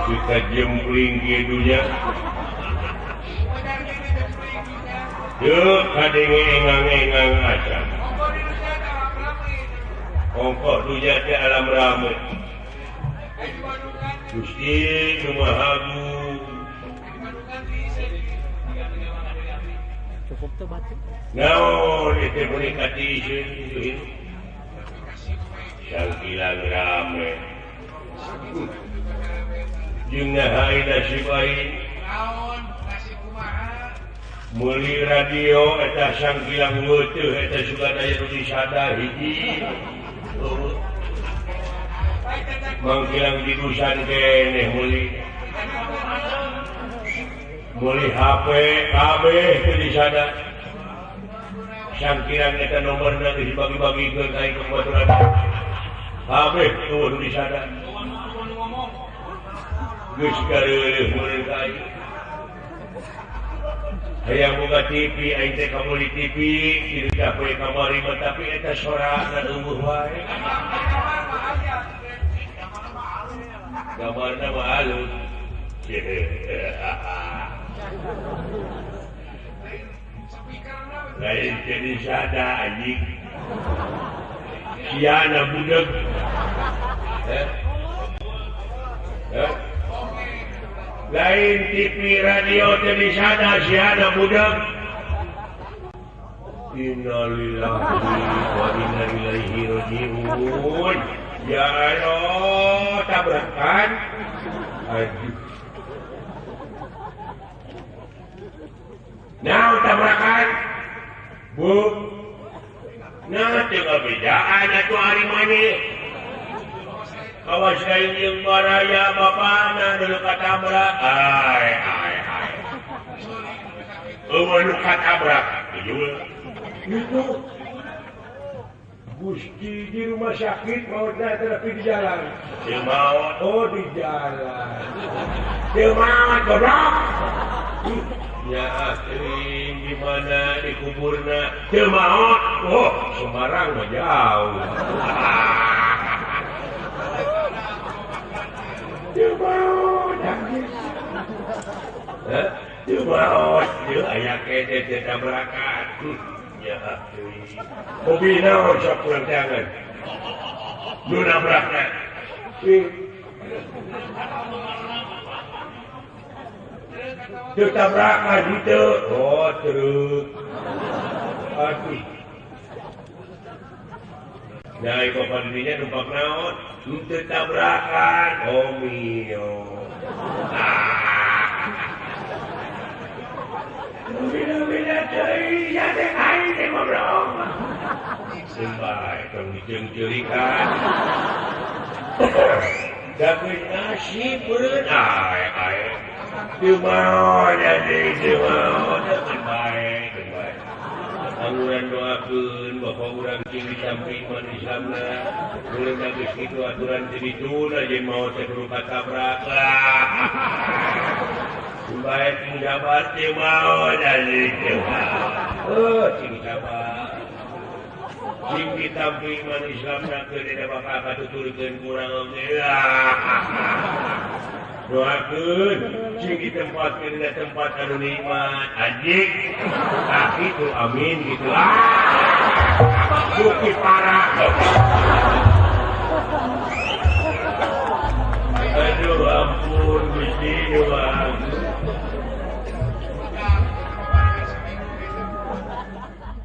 Kita jempling kidunya. Yuk kadenge engang-engang aja. Ongkoh dunya teh alam rame. Gusti kumaha bu. Cukup tuh batu. Naon itu boneka tiiseun. Sangkilang rame. Jeung naha nasib aing. Naon nasib kumaha? Meuli radio eta sangkilang leuteut eta sugan aya nu disada hiji. Mangkilang didusan keneh meuli. Meuli HP kabeh teu disada. Sangkilang eta nomorna geus dibagi-bagikeun ka aing baturan. Kabeh tuh nu disada. Geus kareueuh meureun ka aing. Hayang boga TV aing teh kameuli TV kieu teh poe kamari mah tapi eta sorana leuweuh wae. Gambarna mah alus. Lain teh disada anjing. Siana budeg. Heh. Heh. Lain TV radio teh disada siana budeg. Innalillahi wa inna ilaihi raji'un. Ya Allah, tabrakan. Aduh. Nah, tabrakan. Bu. Nah, teu ngabedaan atuh ari maneh. Awas lain jeung baraya bapana dulu katabrak. Ai ai ai. Eueuh nu katabrak. Itu Gusti di rumah sakit mautna tapi di jalan. Teu maot, oh di jalan. Teu maot goblok. Ya teuing di mana dikuburna? Teu maot. Oh, Semarang mah jauh. Teu maot. Heh, teu maot, teu aya kene teu tabrakan. Ya teuing. Mobil naon sok kurang tangan. Nu nabrakna. Teu tabrakan henteu. Oh, truk. Aduh. Nah, ieu bapak dirinya numpak naon? Henteu tabrakan. Oh, mio. Bina-bina teuing ya teh aing teh goblok. Sumpah, tong diceung-ceurikan. Da geus nasib beureun ae ae. Teu maot anjing, teu maot. Teu bae, teu bae. Angguran doakeun bapak urang cing ditampi iman Islamna. Ulun da geus kitu aturan teu dituna jeung maot teh kudu katabrak. Baik cing sabar teu maot anjing, teu maot. Oh, cing sabar. Cing ditampi iman Islamna keun eta bakal katuturkeun kurang oge. Doakeun cing ditempatkeun dina tempat anu nikmat anjing. Tah kitu amin gitu. Ah. Bukti parah.